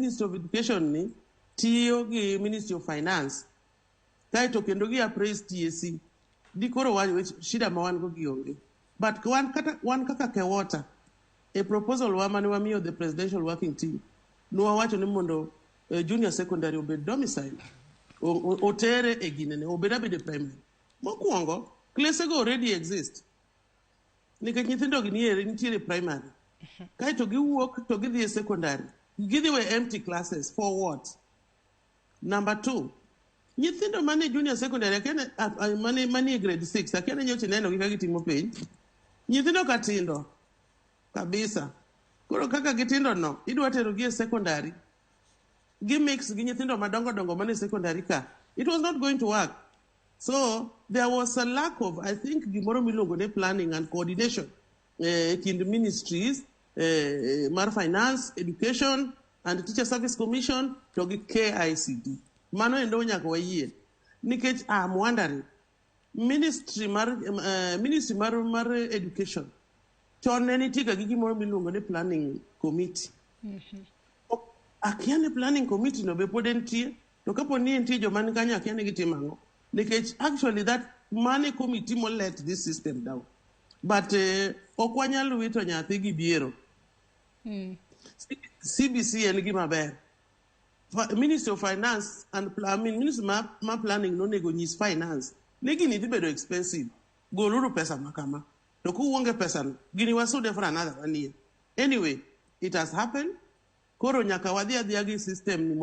Ministry of Education ni tiyo gi Ministry of Finance, kaeto kendo gi appraise TSC, dikoro shida ma wan go gionge. But wan kata wan kaka KEWOTA, e proposal wa mane wamiyo the presidential working team, nwawacho ni mondo junior secondary obed domicile, otere e ginene, obed abeda e primary. Mokwongo, klese go already exist. Nikech nyithindo gi nitiere primary. Kaeto giwuok to gidhi e secondary. Gidhi we empty classes for what? Number two, nyithindo mane junior secondary akia mane grade 6, akia ni nyocha ineno gi ka gitimo penj. Nyithindo ka tindo kabisa. Koro kaka gitindo no, idwa tero gi e secondary. Gi mix gi nyithindo madongo dongo mane secondary ka. It was not going to work. So there was a lack of, I think, gimoro miluongo ni planning and coordination kind ministries mar finance, education and Teacher Service Commission to gi KICD. Mano endo nyaka wayie. Nikech I'm wondering, ministry mar education chon ne nitie ga gi gimoro miluongo ni planning committee. Akia ni planning committee no be pod entie, to kapo ni entie, joma ni kanyo akia ni gitimo ang'o. Nikech actually that money committee mo let this system down. But ok wanyal wito nyathi gi biero. CBC en gima ber. Ministry of Finance and I mean, Ministry ma planning nonego nyis finance ni gini dhi bedo expensive. Goluru pesa ma kama. To kuonge pesa no, gini wasude for another one year. Anyway, it has happened. Koro nyaka wadhi adhiya gi system ni.